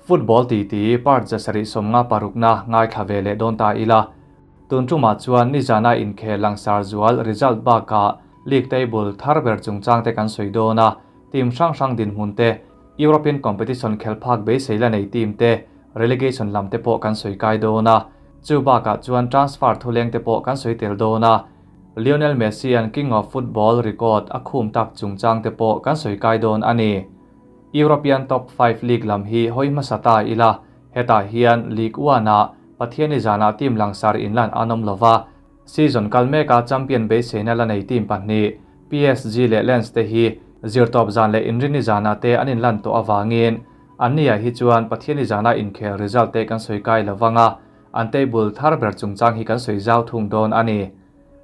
Football titi part 756 na ngaithla ve leh dawn ta ila. Tun tumah chuan nizana inkhel langsar zual result bakah league table thar ber chungchang te kan sawi dawn a, team hrang hrang dinhmun te, European competition khel phak beisei la nei team te, relegation lam te pawh kan sawi kai dawn a. Chu bakah chuan transfer thuleng te pawh kan sawi tel dawn a. Lionel Messi an King of Football record a khum tak chungchang te pawh kan sawi kai dawn a ni. European Top 5 League lam hi hawi hmasa ta ila, hetah hian League 1 ah Pathiani zanah team langsar inlan an awm lova, season kal meka champion beiseina la nei team pahnih PSG leh Lens te hi zirtawp zan leh inrini zanah te an inlan tawh awangin an nia hi chuan Pathiani zana inkhel result te kan sawi kai lovanga an table thar ber chungchang hi kan sawi zau thung dawn a ni.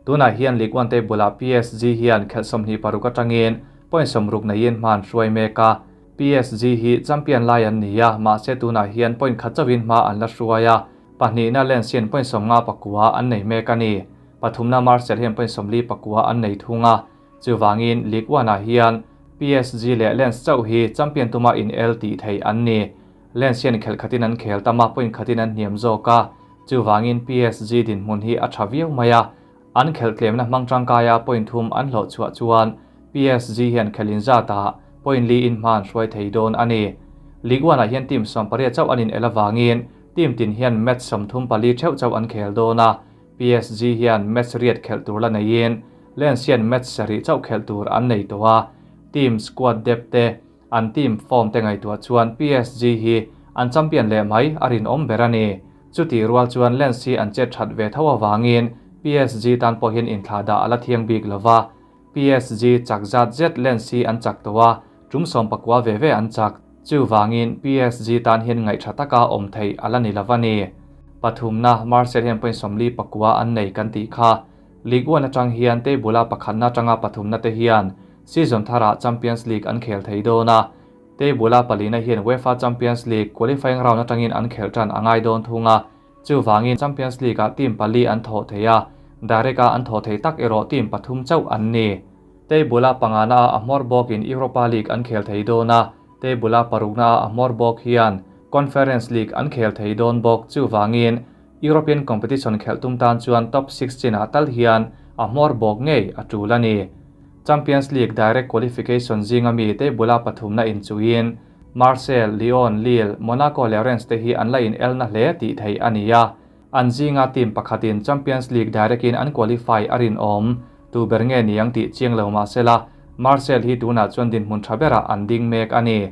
Tunah hian League 1 table ah PSG hian khelh 26 atangin point 60 neiin hman hruai mek a. PSG hi champion lai an ni a, mahse tunah hian point khat chauhin hma an la hruai a, pahnihna Lens hian point 59 an nei mek a ni. Pathumna Marseille hian point 44 an nei thung a. Chuwangin League 1 ah hian PSG leh Lens chauh hi champion tuma in el tih thei an ni. Lens hian khel khatin an khel tama point khatin an hniam zawk a. Chuwangin PSG dinhmun hi a tha viau mai a. An khel tlemna hmang tangkaia point thum an hlawh chhuah chuan PSG hian khelin zata point li in hman hruai thei dawn a ni. League 1 ah hian team 18 chauh an in el awangin team tin hian match 34 theuh chauh an khel dawn a. PSG hian match riat khel tur la neiin Lens hian match sarih chauh khel tur an nei tawh a. Team squad depth te an team form te ngaihtuah chuan PSG hi an champion leh mai a rinawm ber a ni. Chuti rual chuan Lens hi an chet that ve tho awangin PSG tan pawh hian inthlah dah a la thiang bik lova. PSG chak zat zet Lens hi an chak tawh a, tum 19 ve ve an chak. Chuwangin PSG tan hian ngaih tha taka awm thei a la ni lova ni. Pathumna Marseille hian point 49 an nei kan tih kha. League 1 atang hian table a pakhatna atanga pathumna te hian season thara Champions League an khel thei dawn a. Table a palina hian UEFA Champions League qualifying round atangin an khel tan angai dawn thunga. Chuwangin Champions League ah team pali an thaw thei a, direct a an thaw thei tak erawh team pathum chauh an ni. Table a pangana a hmawr bawkin Europa League an khel thei dawn a, table a parukna a hmawr bawk hian Conference League an khel thei dawn bawk. Chuwangin European competition khel tum tan chuan top 16 ah tal hian a hmawr bawk ngei a tul a ni. Champions League direct qualification zinga mi table a pathumna in chuin Marseille, Lyon, Lille, Monaco leh Rennes te hi an la in el na hle tih thei a ni a. An zinga team pakhatin Champions League direct in an qualify a rin awm. Tu ber nge niang tih chiang lo mahsela Marseille hi tunah chuan dinhmun tha berah an ding mek a ni.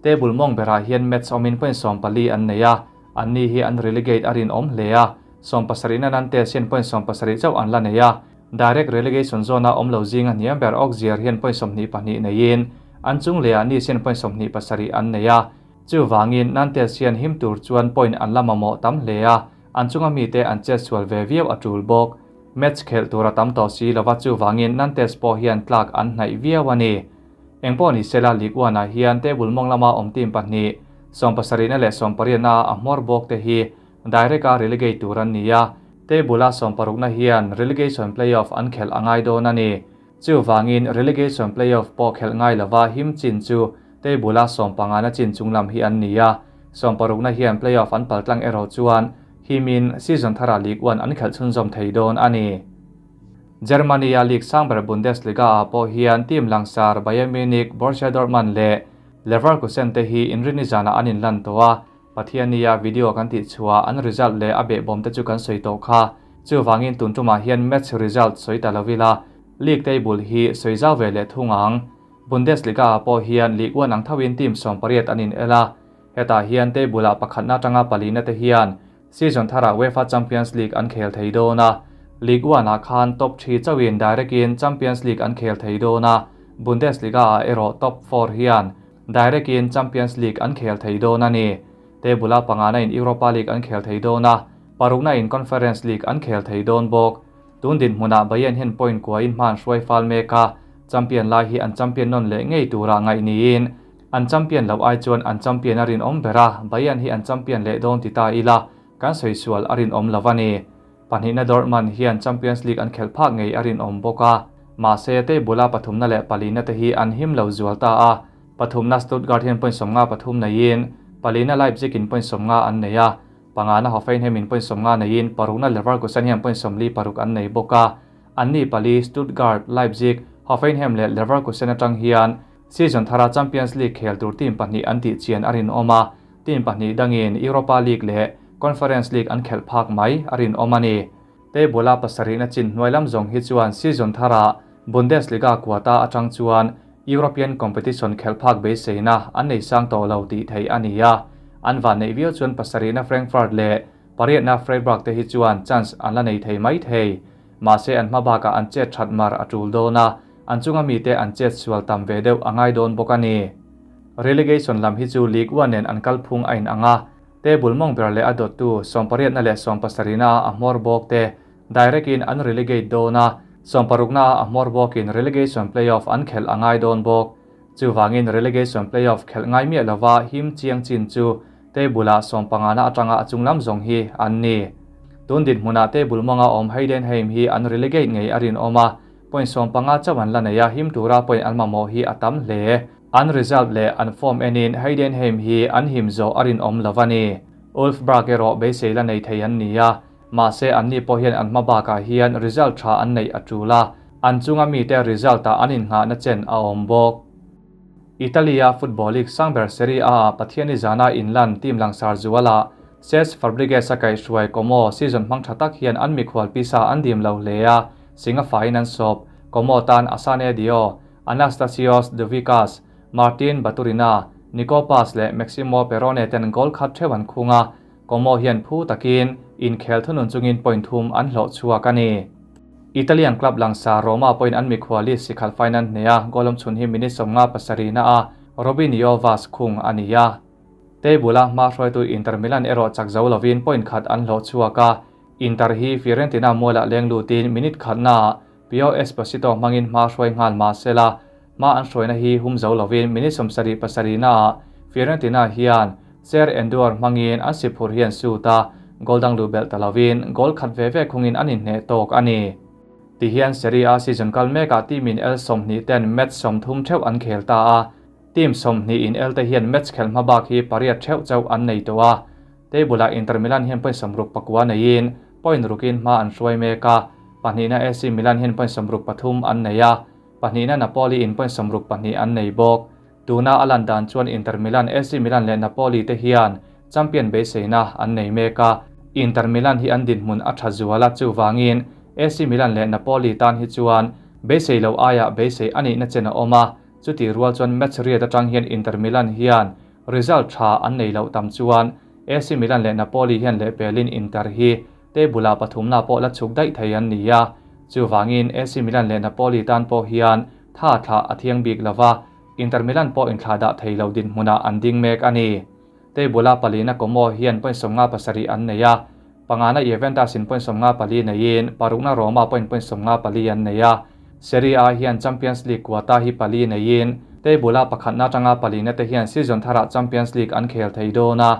Table mawng berah hian match awmin point 14 an nei a, an ni hi an relegate a rin awm hle a. 70 na Nantes hian point 70 chauh an la nei a. Direct relegation zone a awm lo zinga hniam ber Auxerre hian point 22 neiin an chung lehah Nice hian point 27 an nei a. Chuwangin Nantes hian him tur chuan point an la mamawh tam hle a, an chunga mi te an chet sual ve viau a tul bawk. Match khel tur a tam tawh si lova chuwangin Nantes pawh hian tlak an hnaih viau a ni. Engpawh ni sela League 1 ah hian table mawng lama awm team pahnih 70 na leh 80 na a hmawr bawk te hi direct a relegate tur an ni a. Table a 60 na hian relegation playoff an khel angai dawn a ni. Chuwangin relegation playoff pawh khel ngai lova him chin chu table a 15 na chin chunglam hi an ni a. 60 na hian playoff an paltlang erawh chuan himin season thara League 1 an khel chhunzawm thei dawn a ni. Germany a League sangber Bundesliga ah pawh hian team langsar Bayern Munich, Borussia Dortmund leh Leverkusen te hi inrini zana an inlan tawh a. Pathiania video kan tih chhuah an result leh a behbawm te chu kan sawi tawh kha. Chuwangin tun tumah hian match result sawi ta lovila league table hi sawi zau ve leh thung ang. Bundesliga ah pawh hian League 1 ang thoin team 18 an in el a. Hetah hian table ah pakhatna atanga palina te hian season thara UEFA Champions League an khel thei dawn a. League 1 ah khan top 3 chauhin direct in Champions League an khel thei dawn a. Bundesliga ah erawh top 4 hian direct in Champions League an khel thei dawn a ni. Table a pangana in Europa League an khel thei dawn a, parukna in Conference League an khel thei dawn bawk. Tun din hmunah Bayern hian point kwa in hman hruai fal mek a, champion lai hi an champion non leh ngei tura ngaih niin an champion lo ai chuan an champion a rin awm bera Bayern hi an champion leh dawn ti ta ila kan sawi sual a rin awm lova ni. Pahnihna Dortmund hian Champions League an khel phak ngei a rin awm bawk a, mahse table a pathumna leh palina te hi an him lo zual ta a. Pathumna Stuttgart hian point 53 neiin Palina Leipzig in point 50 an nei a, pangana Hoffenheim in point 50 neiin parukna Leverkusen hian point 46 an nei bawk a. Anni pali Stuttgart, Leipzig, Hoffenheim leh Leverkusen atang hian season thara Champions League khel tur team pahnih an tih chian a rinawm a, team pahnih dangin Europa League leh Conference League an khelh phak mai a rinawm a ni. Table a pasarihna chin hnuai lam zawng hi chuan season thara Bundesliga quota atang chuan European competition khelh phak beiseina an nei sang tawh lo tih theih a ni a, an van neih viau chuan pasarihna Frankfurt leh pariatna Freiburg te hi chuan chance an la nei thei mai thei. Mahse an hma bakah an chet that mar a tul dawn a, an chunga mite an chet sual tam ve deuh a ngai dawn bawk a ni. Relegation lam hi chu League One nen an kal phung a inang a, table mawng ber leh a dawttu sawmpariatna leh sawmpasarihna a hmawr bawk te direct in an relegate dawn a, sawmparukna a hmawr bawkin relegation playoff an khelh a ngai dawn bawk. Chuvangin relegation playoff khelh ngai miah lova him chiang chin chu table ah sawmpangana atanga a chunglam zawng hi an ni. Tun dinhmunah table mawnga awm Heidenheim hi an relegate ngei a rinawm a, point 15 chauh an la nei a, him tura point an mamawh hi a tam hle. An result leh an form enin Heidenheim hi an him zawh a rinawm lo a ni. Wolfsburg erawh beisei la nei thei an ni a, mahse anni pawh hian an hma bakah hian result tha an neih a tul a, an chunga mite result ah an innghahna chen a awm bawk. Italy-a Football League sangber Serie A-ah Pathiani zana inlan team langsar zualah Cesc Fabregas a kaihhruai Como season hmang tha tak hian an mikhual pisa an dim lo hle a, sing a faiin an sawp. Como tan Asane Dio, Anastasios Douvikas, Martin Baturina, Nico Paz leh Maximo Perrone ten goal khat theuh an khung a, Como hian phu takin inkhel thunun chungin point thum an hlawh chhuak a ni. Italian club langsar Roma pawhin an mikhuali sikhalh fain an hneh a, goal awm chhun hi minute 57 na a Robinho Vaz khung a ni a. Table a hma hruaitu Inter Milan erawh chak zo lovin point khat an hlawh chhuak a, Inter hi Fiorentina mualah leng lutin minute khatnaah Pio Esposito hmangin hma hruai nghal mah sela, hma an hruaina hi hum zo lovin minute 77 naah Fiorentina hian Cher Enduar hmangin an siphur hian suit a, goal dang luh belh ta lovin goal khat ve ve khungin an inhneh tawk a ni. Tihian Serie A season kal mekah team in el 20 ten match 30 theuh an khel ta a, team 20 in el te hian match khelh hma bak hi pariat theuh chauh an nei tawh a. Table ah Inter Milan hian point 69 neiin point rukin hma an hruai mek a, pahnihna AC Milan hian point 63 an nei a, pahnihna Napoli in point 62 an nei bawk. Tuna a lan dan chuan Inter Milan, AC Milan leh Napoli te hian champion beiseina an nei mek a, Inter Milan hi an dinhmun a tha zual a, chuvangin AC Milan leh Napoli tan hi chuan beisei lo aiah beisei a nihna chen a awm a, chutih rual chuan match riat atang hian Inter Milan hian result tha an nei loh tam chuan AC Milan leh Napoli hian lehpelin Inter hi table ah pathumna pawh la chhuk daih thei an ni a, chuvangin AC Milan leh Napoli tan pawh hian tha thlah a thiang bik lova, Inter Milan pawh inthlah dah thei lo dinhmunah an ding mek a ni. Table a palina Como hian point 57 an nei a, pangana Juventus in point 54 neiin parukna Roma pawhin point 54 an nei a. Serie A hian Champions League quota hi pali neiin table a pakhatna atanga palina te hian season tharah Champions League an khel thei dawn a,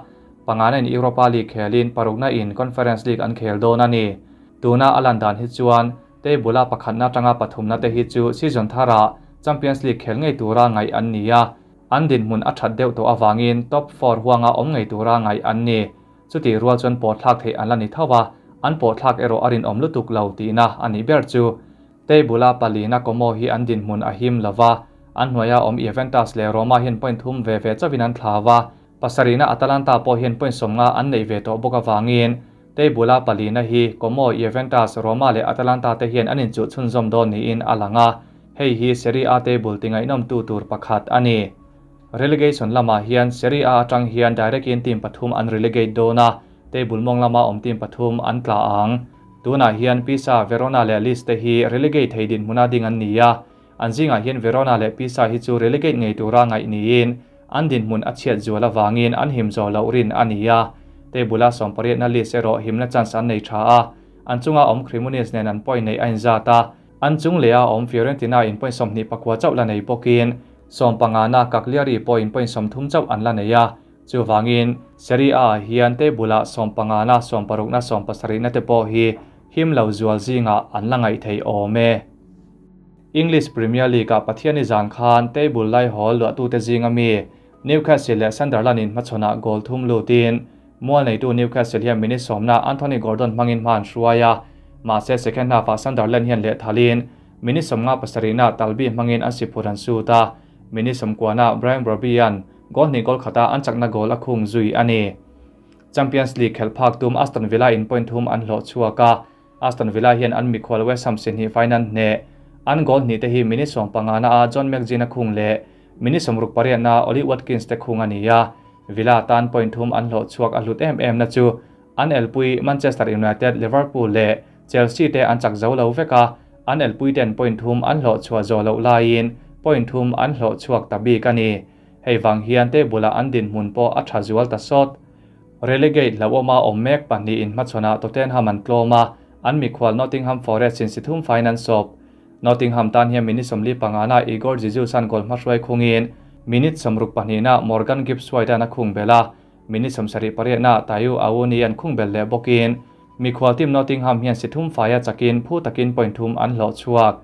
pangana in Europa League khelin parukna in Conference League an khel dawn a ni. Tuna a lan dan hi chuan table a pakhatna atanga pathumna te hi chu season tharah Champions League khel ngei tura ngaih an ni a, an dinhmun a that deuh tawh awangin top 4 huanga awm ngei tura ngaih an ni. Chutih rual chuan pawhthlak theih an la ni tho a, an pawhthlak erawh a rinawm lutuk lo tihna a nih ber chu. Table a palina Como hi an dinhmun a him lova, an hnuaia awm Juventus leh Roma hian point thum ve ve chauhin an thlau a, pasarihna Atalanta pawh hian point 50 an nei ve tawh bawk awangin table a palina hi Como, Juventus, Roma leh Atalanta te hian an inchuh chhunzawm dawn niin a lang a, hei hi Serie A table ti ngaihnawm tu tur pakhat a ni. Relegation lamah hian Serie A atang hian direct in team pathum an relegate dawn a, table mawng lama awm team pathum an tla ang. Tunah hian Pisa, Verona leh Lecce te hi relegate thei dinhmuna ding an ni a, an zingah hian Verona leh Pisa hi chu relegate ngei tura ngaih niin an dinhmun a chhiat zual awangin an him zawh loh rin a ni a. Table a 18 na Lecce erawh himna chance an nei tha a, an chunga awm Cremonese nen an point neih a inzat a, an chung leh a awm Fiorentina in point 29 chauh la nei bawkin 15 na Cagliari pawh in point 30 chauh an la nei a, chuvangin Serie A hian table ah 15 na 16 na 17 na te pawh hi him lo zual zingah an la ngaih thei awm e. English Premier League ah Pathiani zan khan table lai hawl luah tu te zinga mi Newcastle leh Sunderland in hmachhawnah goal thum lutin mual neitu Newcastle hian minute sawmna Anthony Gordon hmangin hma an hruai a, mahse second half-ah Sunderland hian lehthalin minute 57-na Talbi hmangin an siphur an sut a, minute 90-na Brian Brobbey-a'n goal hnih goal khata an chakna goal a khung zui a ni. Champions League khelh phak tum Aston Villa in point thum an hlawh chhuak a, Aston Villa hian an mikhual West Ham si hnih fain an hneh. An goal hnih te hi minute 15 a John McGinn a khung leh minute 68 a Ollie Watkins te khung a ni a. Villa tan point thum an hlawh chhuak a hlut em em na chu an elpui Manchester United, Liverpool leh Chelsea te an chak zo lo vek a, an elpui ten point thum an hlawh chhuah zawh loh laiin point thum an hlawh chhuak ta bik a ni. Hei vang hian table-ah an dinhmun pawh a tha zual ta sawt. Relegate hlauhawma awm mek pahnih in hmachhawnah Tottenham an tlawm a, an mikhual Nottingham Forest in si thum faiin an sawp. Nottingham tan hian minute 45 na Igor Jesus-a'n goal hmahruai khungin minute 62 na Morgan Gibbs-White-a'n a khung belh a, minute 78 na Taiwo Awoniyi-a'n khung belh leh bawkin mikhual team Nottingham hian si thum faia chakin phu takin point thum an hlawh chhuak.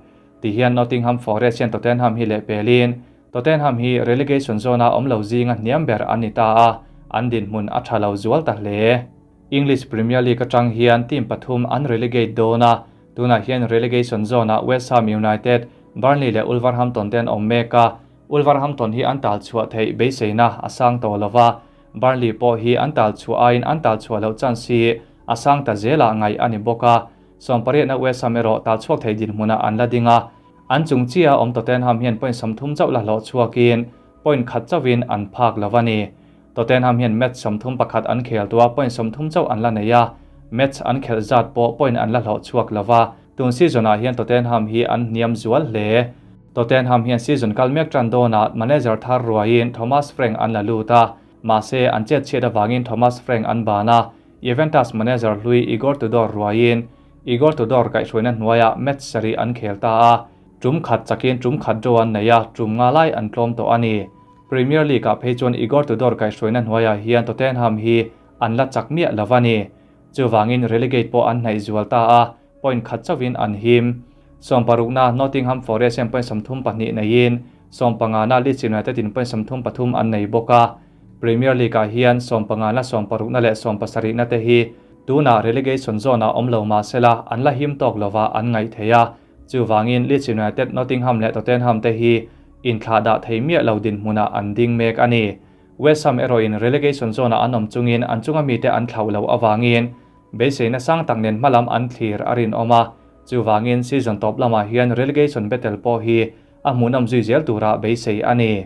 Tihian Nottingham Forest hian Tottenham hi lehpelin Tottenham hi relegation zone-a awm lo zinga hniam ber an ni ta a, an dinhmun a tha lo zual ta hle. English Premier League atang hian team pathum an relegate dawn a, tunah hian relegation zone-ah West Ham United, Burnley leh Wolverhampton te an awm mek a, Wolverhampton hi an tal chhuah theih beiseina a sang tawh lo va, Burnley pawh hi an tal chhuah aiin an tal chhuah loh chance hi a sang ta zelah ngaih a ni bawk a, 18-na West Ham erawh tal chhuak thei dinhmunah an la ding a, an chung chiah awm Tottenham hian point 30 chauh la hlawh chhuakin point khat chauhin an phak lo a ni. Tottenham hian match 31 an khel tua point 30 chauh an la nei a, match an khelh zat pawh point an la hlawh chhuak lo va, tun season-ah hian Tottenham hi an hniam zual hle. Tottenham hian season kal mek tan dawnah manager thar ruaiin Thomas Frank an la lut a, mahse an chet chhiat avangin Thomas Frank an ban a, Juventus manager hlui Igor Tudor ruaiin Igor Tudor kaihhruaina hnuaiah match sarih an khel ta a, tum khat chakin tum khat draw an nei a, tum nga lai an tlawm tawh a ni. Premier League-ah phei chuan Igor Tudor kaihhruaina hnuaiah hian Tottenham hi an la chak miah lo a ni. Chuvangin relegate pawh an hnaih zual ta a, point khat chauhin an him. 16-na Nottingham Forest hian point 32 neiin 15-na Leeds United in point 33 an nei bawk a. Premier League-ah hian 15-na, 16-na leh 17-na te hi tunah relegation zone-ah awm lo mah sela an la him tawk lova an ngaih thei a. Chuvangin Leeds United, Nottingham leh Tottenham te hi inthlah dah thei miah lo dinhmunah an ding mek a ni. West Ham erawhin relegation zone-ah an awm chungin an chunga mite an thlauh loh avangin beiseina sang tak nen hmalam an thlir a rinawm a. Chuvangin season tawp lamah hian relegation battle pawh hi a hmuhnawm zui zel tura beisei a ni.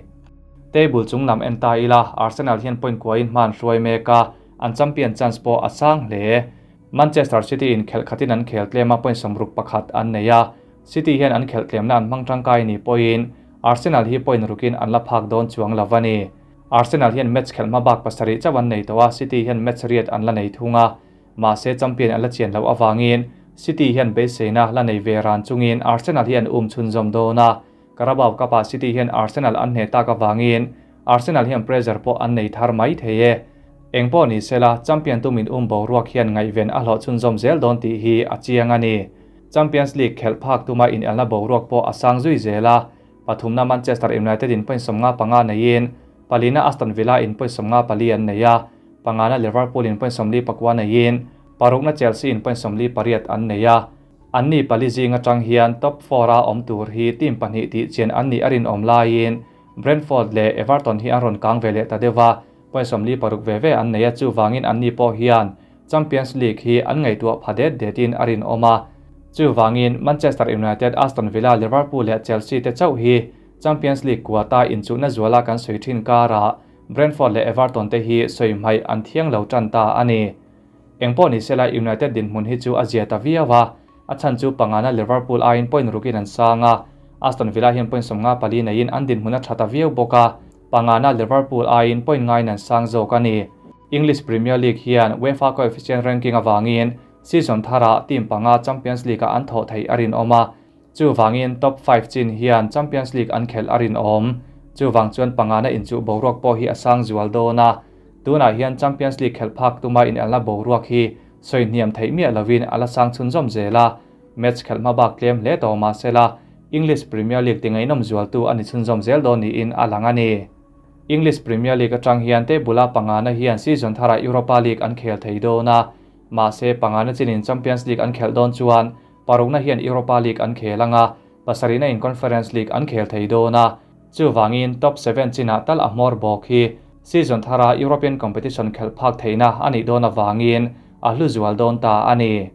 Table chung lam en ta ila, Arsenal hian point kuain hma an hruai mek a, an champion chance pawh a sang hle. Manchester City in khelh khatin an khel tlem a, point 61 an nei a. City hian an khelh tlemna an hmang tangkai ni pawhin Arsenal hi point rukin an la phak dawn chuang lo a ni. Arsenal hian match khelh hma bak pasarih chauh an nei tawh a, City hian match riat an la nei thung a. Mahse champion an la chian loh avangin City hian beiseina la nei ve ran chungin Arsenal hi an um chhunzawm dawn a. Carabao Cup-ah City hian Arsenal an hneh tak avangin Arsenal hian pressure pawh an nei thar mai thei e. Eng pawh ni sela, champion tumin um boruak hian ngaihven a hlawh chhunzawm zel dawn tih hi a chiang a ni. Champions League khelh phak tuma inelna boruak pawh a sang zui zel a, pathumna Manchester United in point 55 neiin palina Aston Villa in point 54 an nei a, pangana Liverpool in point 49 neiin parukna Chelsea in point 48 an nei a. An ni pali zing atang hian top 4 a awm tur hi team pahnih tih chian an nih a rinawm laiin Brentford leh Everton hi an rawn kang ve leh ta deuh a, point 46 ve ve an nei a, chuvangin an ni pawh hian Champions League hi an ngaihtuah pha det detin a rinawm a. Chuvangin Manchester United, Aston Villa, Liverpool leh Chelsea te chauh hi Champions League kuata inchuhna zuala kan sawi thin karah Brentford leh Everton te hi sawi hmaih an thiang lo tan ta a ni. Eng pawh ni sela United dinhmun hi chu a zia ta viau a, a chhan chu pangana Liverpool aiin point rukin an sang a, Aston Villa hian point 54 neiin an dinhmun a tha ta viau bawk a, pangana Liverpool aiin point ngaiin an sang zawk a ni. English Premier League hian UEFA coefficient ranking avangin season tharah team panga Champions League-ah an thawh theih a rinawm a, chuvangin top 5 chin hian Champions League an khelh a rinawm. Chuvang chuan pangana inchuh boruak pawh hi a sang zual dawn a, tunah hian Champions League khelh phak tuma inelna boruak hi sawi hniam theih miah lovin a la sang chhunzawm zel a, match khelh hma bak tlem hle tawh mahsela English Premier League ti ngaihnawm zualtu a ni chhunzawm zel dawn niin a lang a ni. English Premier League atang hian table-a pangana hian season tharah Europa League an khel thei dawn a, mahse pangana chinin Champions League an khelh dawn chuan parukna hian Europa League an khel anga, pasarihna in Conference League an khel thei dawn a. Chuvangin top seven chinah tal a hmawr bawk hi season thara European competition khelh phak theihna a nih dawn avangin a hlu zual dawn ta a ni.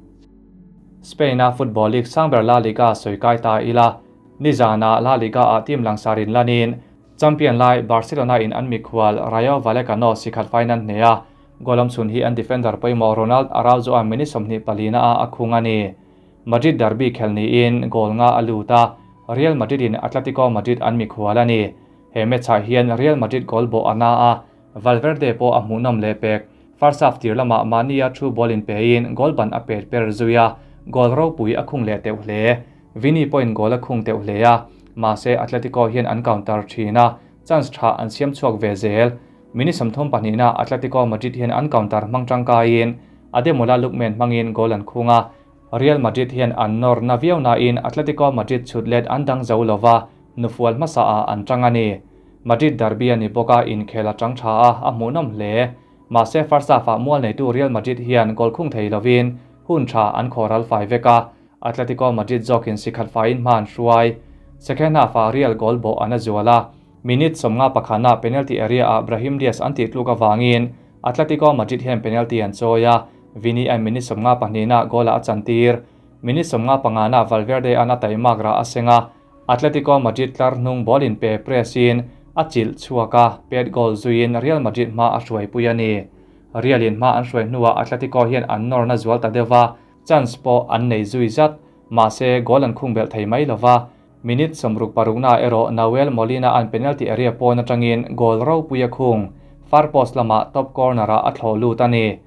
Spain-a football league sang ber La Liga sawi kai ta ila, nizanah La Liga-ah team langsar in lanin champion lai Barcelona in an mikhual Rayo Vallecano sikhat fainan hneh a, goal awmchhun hi an defender pawimawh Ronald Araujo-a minute 24 ah a khung a ni. Madrid derby khelh niin goal nga a lut a, Real Madrid in Atletico Madrid an mikhual a ni. He match ah hian Real Madrid goal bawh a na a, Valverde pawh a hmuhnawm leh pek. First half tir lamah mahnia through ball in pe in goal ban a pet per zui a, goal ropui a khung leh teuh hle. Vini pawhin goal a khung teuh hle a, mahse Atletico hian an counter thin a, chance tha an siam chhuak ve zel. Minute 32 na Atletico Madrid hian an counter hmang tangkaiin Ademola Lookman hmangin goal an khung a, Real Madrid hian an nawr na viau nain Atletico Madrid chhut let an dang zo lova, nufual hmasa ah an tang a ni. Madrid derby a ni bawk a, inkhel a tang tha a, a hmuhnawm hle. Mahse first half ah mual neitu Real Madrid hian goal khung thei lovin hun tha an khawral fai vek a, Atletico Madrid zawkin sikhat faiin hma an hruai. Second half ah Real goal bawh an a zual a, minute 51 ah penalty area ah Brahim Diaz an tih tluk avangin Atletico Madrid hian penalty an chawi a, Vini an minute 52 na goal ah a chantir. Minute 55 na Valverde an a taimak rah a seng a, Atletico Madrid tlar hnung ball in pe press in a chilh chhuak a, pet goal zuiin Real Madrid hma a hruaipui a ni. Real in hma an hruai hnuah Atletico hian an nawr na zual ta deuh a, chance pawh an nei zui zat, mahse goal an khung belh thei mai lova. Minute 66 na erawh Nahuel Molina an penalty area pawn atangin goal ropui a khung, far post lamah top corner ah a thlawh lut a ni.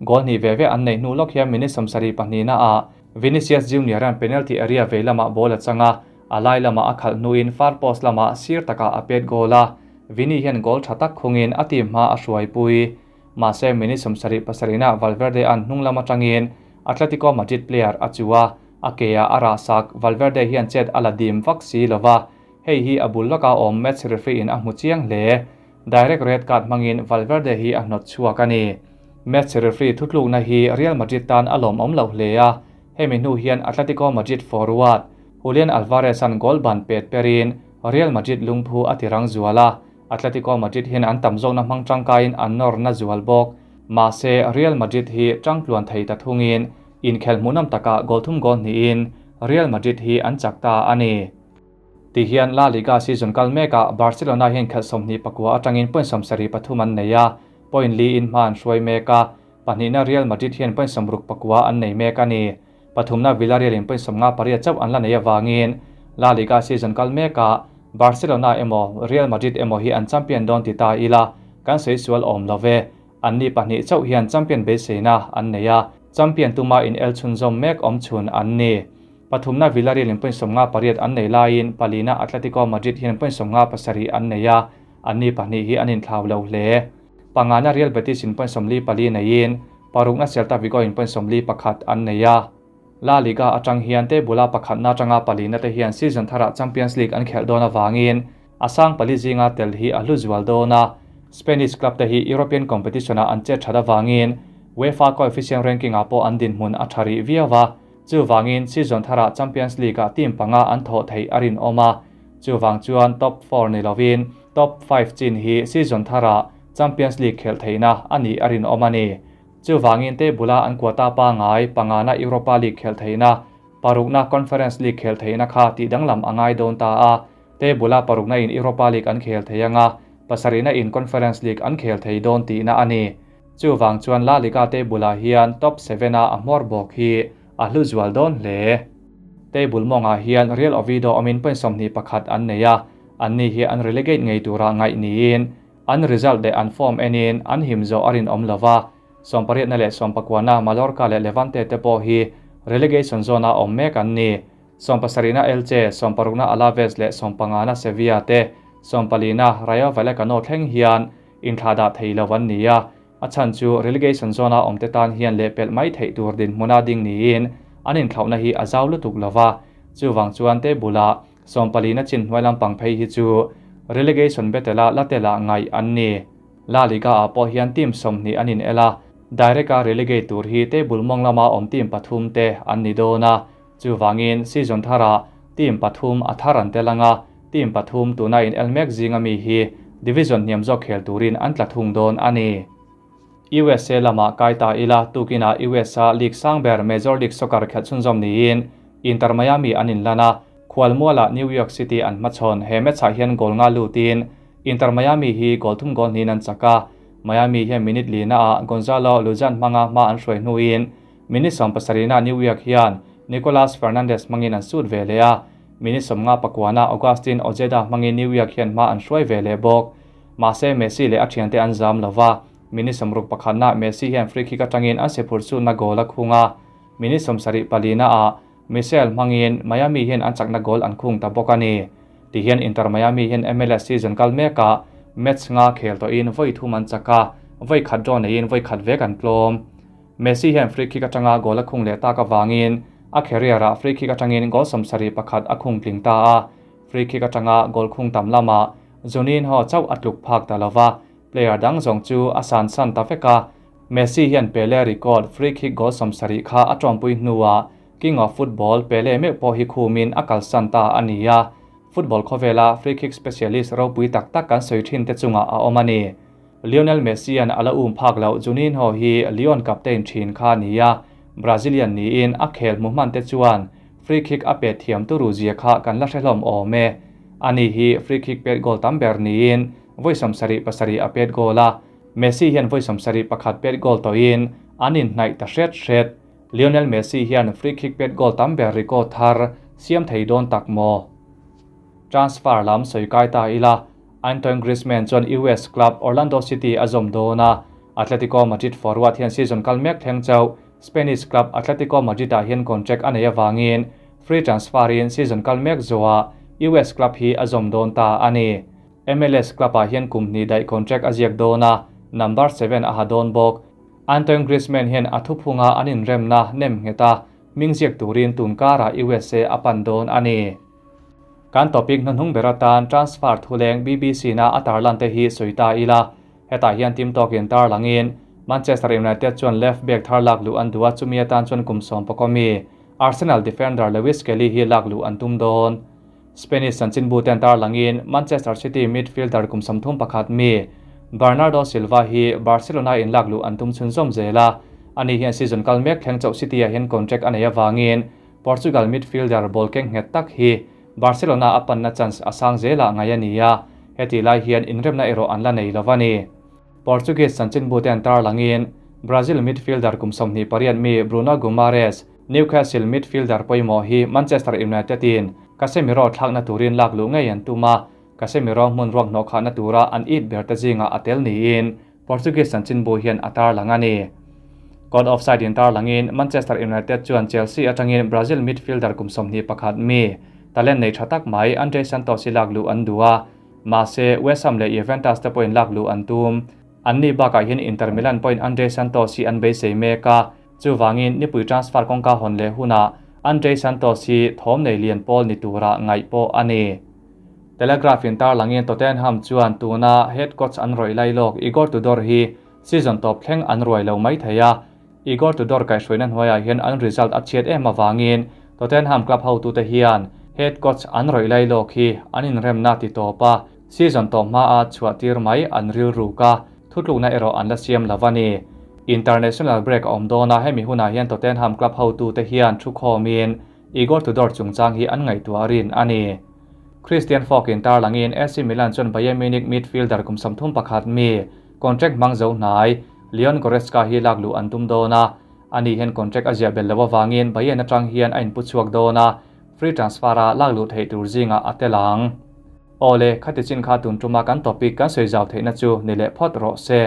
Goal hnih ve ve an neih hnu lawk hian minute 72 na ah Vinicius Junior an penalty area vei lamah ball a chang a, a lai lamah a khalh hnuin far post lamah sir takah a pet goal a, Vini hian goal tha tak khungin a team hma a hruaipui. Mahse minute 77 na Valverde an hnung lam atangin Atletico Madrid player a chu a, a ke ah a rah sak. Valverde hian chet a la dim vak si lova, hei hi a bul lawka awm match referee in a hmu chiang hle. Direct red card hmangin Valverde hi a hnawt chhuak a ni. Match referee thutlukna hi Real Madrid tan a lawmawm loh hle a, hemi hnu hian Atletico Madrid forward Julian Alvarez an goal ban pet perin Real Madrid lungphu a tirang zual a, Atletico Madrid hian an tam zawkna hmang tangkaiin an nawr na zual bawk. Mahse Real Madrid hi tangtluan thei ta thungin inkhel hmuhnawm takah goal thum goal hnihin Real Madrid hi an chak ta a ni. Ti hian La Liga season kal mekah Barcelona hian khelh 29 atangin point 73 an nei a, point li in hma an hruai mek a, pahnihna Real Madrid hian point 69 an nei mek a ni. Pathumna Villarreal in point 58 chauh an la nei awangin La Liga season kal mekah Barcelona emaw Real Madrid emaw hi an champion dawn ti ta ila kan sawi sual awm love. An ni pahnih chauh hian champion beiseina an nei a, champion tuma in el chhunzawm mek awm chhun an ni. Pathumna Villarreal in point 58 an nei laiin palina Atletico Madrid hian point 57 an nei a, an ni pahnih hi an inthlau lo hle. Pangana Real Betis in point 44 neiin parukna Celta Vigo in point 41 an nei a. La Liga atang hian table a pakhatna atanga palina te hian season tharah Champions League an khelh dawn awangin a sang pali zinga tel hi a hlu zual dawn a. Spanish club te hi European competition ah an chet that awangin UEFA coefficient ranking ah pawh an dinhmun a tha rih viau a. Chuwangin season tharah Champions League ah team panga an thawh theih a rin awm a. Chuwang chuan top 4 ni lovin top 5 chin hi season tharah Champions League khelh theihna ani a rin awm a ni. Chuwangin table a an quota pa ngai pangana Europa League khelh theihna, parukna Conference League khelh theihna kha tih danglam a ngai dawn ta a. Table a parukna in Europa League an khel thei anga, pasarihna in Conference League an khel thei dawn tihna a ni. Chuwang chuan La Liga table ah hian top 7 a a hmawr bawk hi a hlu zual dawn hle. Table mawngah hian Real Oviedo awmin point 21 an nei a, an ni hi an relegate ngei tura ngaih niin an result leh an form enin an him zo a rin awm lova. 89 na leh 99 na Mallorca leh Levante te pawh hi relegation zone a awm mek an ni. 70 na Elche, 60 na Alaves leh 50 na Sevilla te, 40 na Rayo Vallecano thleng hian inthla dah thei lo an ni a. A chan chu relegation zone a awm te tan hian leh pelh mai theih tur din hmuna ding niin an inthlauhna hi a zau lutuk lova. Chuwang chuan table ah 40 na chin hnuai lampang phei hi chu relegation battle-a la tela ngaih an ni. La Liga-ah pawh hian team 20 an inel a, direct-a relegate tur hi table mawng lama awm team pathum te an ni dawn a. Chuvangin season tharah team pathum a thar an tel anga, team pathum tuna inel mek zinga mi hi division hniam zawk khel turin an tla thung dawn a ni. USA lamah kai ta ila, tukinah USA league sang ber Major League Soccer khelh chhunzawm niin Inter Miami an inlan a, khualmualah New York City an hmachhawn. He match-ah hian goal nga lutin Inter Miami hi goal thum goal hnihin an chak a, Miami hian minute lina-ah Gonzalo Lujan hmanga hma an hruai hnuin minute 70-ah New York hian Nicolas Fernandez hmangin an sut ve leh a, minute 59-ah Augustin Ojeda hmangin New York hian hma an hruai ve leh bawk. Mahse, Messi leh a thiante an zam lo va, minute 61-ah Messi hian free kick atangin an sephur chutna goal a khung a, minute 74-ah Michel hmangin Miami hian an chakna goal an khung ta bawk a ni. Tihian Inter Miami hian MLS season kal mekah match nga khel tawhin vawi thum an chak a, vawi khat draw neiin vawi khat vek an tlawm. Messi hian free kick atanga goal a khung leh tak avangin a career-ah free kick atangin goal 71 a khung tling ta a, free kick atanga goal khung tam lamah Juninho chauh a tluk phak ta lova, player dang zawng chu a san san ta vek a. Messi hian Pele record free kick goal 70 kha a tawmpui hnuah King of Football Pele meuh pawh hi khumin a kalsan ta a ni a, football khawvela free kick specialist ropui tak tak kan sawi thin te chungah a awm a ni. Lionel Messi-a'n a la um phak loh Juninho hi Lyon captain thin kha a ni a, Brazilian niin a khel hmu hman te chuan free kick a pet thiam turu zia kha kan la hre hlawm awm e. Ani hi free kick pet goal tam ber niin vawi 77 a pet goal a, Messi hian vawi 71 pet goal tawhin an inhnaih ta hret hret. Lionel Messi hian free kick pet goal tam ber record thar siam thei dawn tak maw? Transfer lam sawi kai ta ila, Antoine Griezmann chuan US club Orlando City a zawm dawn a, Atletico Madrid forward hian season kal mek thleng chauh Spanish club Atletico Madrid-ah hian contract a nei avangin free transfer-in season kal mek zawhah US club hi a zawm dawn ta a ni. MLS club-ah hian kum hnih daih contract a ziak dawn a, number 7 a ha dawn bawk. Antoine Griezmann hian a thuphunga an inremna nem nghet a, hming ziak turin tun karah USA a pan dawn a ni. Kan topic hnuhnung ber atan transfer thuleng BBC na a tarlan te hi sawi ta ila, hetah hian team tawkin tarlangin Manchester United chuan left back thar lak luh an duh a, chumi atan chuan kum sawm pakawmi Arsenal defender Lewis Kelly hi lak luh an tum dawn. Spanish chanchinbu ten tarlangin Manchester City midfielder kum 31 mi Bernardo Silva hi Barcelona in lak luh an tum chhunzawm zel a, ani hian season kal mek thleng chauh City ah hian contract a nei avangin Portugal midfielder ball keng nghet tak hi Barcelona a panna chance a sang zelah ngai a ni a, heti lai hian inremna erawh an la nei lo a ni. Portuguese chanchinbu ten tarlangin Brazil midfielder kum 28 mi Bruno Guimaraes, Newcastle midfielder pawimawh hi Manchester United in Casemiro thlakna turin lak luh ngei an tum a, Casemiro hmun ruak hnawh khahna tura an it ber te zingah a tel niin Portuguese chanchinbu hian a tarlang a ni. Caught offside in tarlangin Manchester United chuan Chelsea atangin Brazil midfielder kum 21 mi talent nei tha tak mai Andre Santos hi lak luh an duh a, mahse West Ham leh Juventus te pawhin lak luh an tum. An ni bakah hian Inter Milan pawhin Andre Santos hi an beisei mek a, chuvangin nipui transfer kawngka hawn leh hunah Andre Santos hi thawm nei lian pawl ni tura ngaih pawh a ni. Telegraph in tarlangin Tottenham chuan tuna head coach an rawih lai lawk Igor Tudor hi season tawp thleng an ruai lo mai thei a, Igor Tudor kaihhruaina hnuaiah hian an result a chhiat em avangin Tottenham club hotute hian head coach an rawih lai lawk hi an inremna ti tawp a, season tawp hmaa chhuah tir mai an rilruk a, thutlukna erawh an la siam lo a ni. International break a awm dawn a, hemi hunah hian Tottenham club hotute hian thu khawmin Igor Tudor chungchang hi an ngaihtuah rin a ni. Christian Falk in tarlangin AC Milan chuan Bayern Munich midfielder kum 31 mi contract hmang zo hnai Leon Goretzka hi lak luh an tum dawn a, ani hian contract a ziah bel lo awangin Bayern atang hian a inpu chhuak dawn a, free transfer a lak luh theih tur zingah a tel ang. Awle, khati chin kha tun tuma kan topic kan sawi zau theihna chu ni leh phawt rawh se.